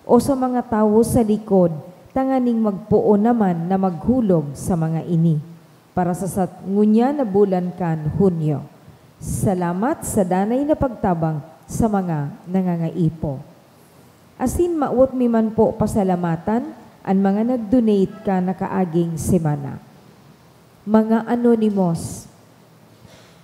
o sa mga tawo sa likod tanganing magpoon naman na maghulog sa mga ini para sa sat-, ngunyan na bulan kan Hunyo. Salamat sa danay na pagtabang sa mga nangangaipo. Asin mawot mi man po pasalamatan an mga nag-donate kan nakaaging semana. Mga anonymous,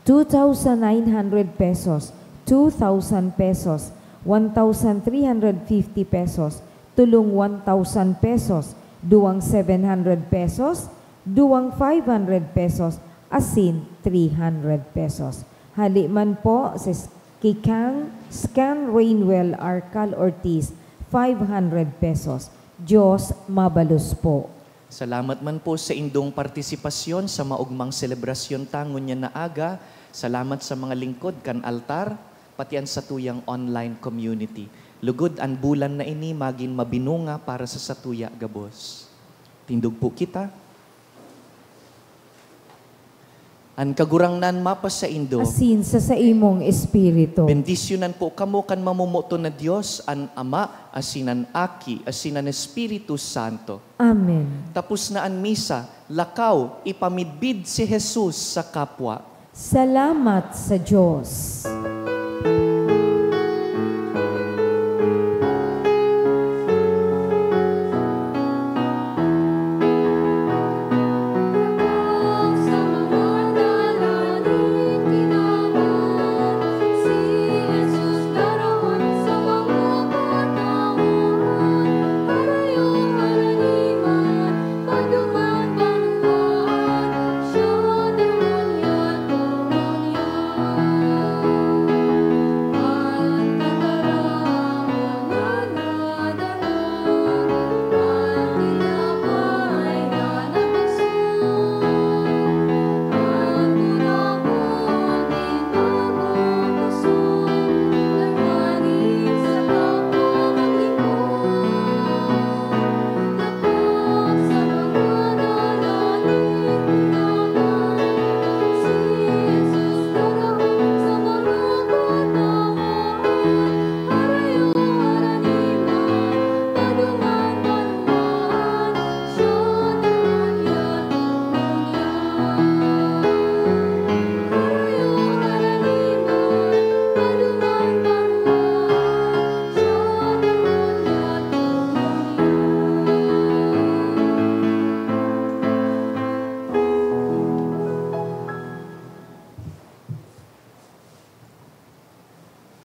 two thousand nine hundred pesos, two thousand pesos, one thousand three hundred fifty pesos, tolong one thousand pesos, duwang seven hundred pesos, duwang five hundred pesos, asin three hundred pesos. Hale man po sa s-, kay Kang Scan Rainwell Arcal Ortiz, five hundred pesos. Diyos mabalos po. Salamat man po sa indong partisipasyon sa maogmang selebrasyon ta ngunyan na aga. Salamat sa mga lingkod kan altar, pati an satuyang online community. Lugod an bulan na ini magin mabinunga para sa satuya gabos. Tindog po kita. An Kagurangnan mapasaindo. Asin sa saimong espiritu. Bendisyonan po kamo kan mamomoton na Dios, an Ama, asin an Aki, asin an Espiritu Santo. Amen. Tapos na an misa, lakaw, ipamidbid si Jesus sa kapwa. Salamat sa Diyos.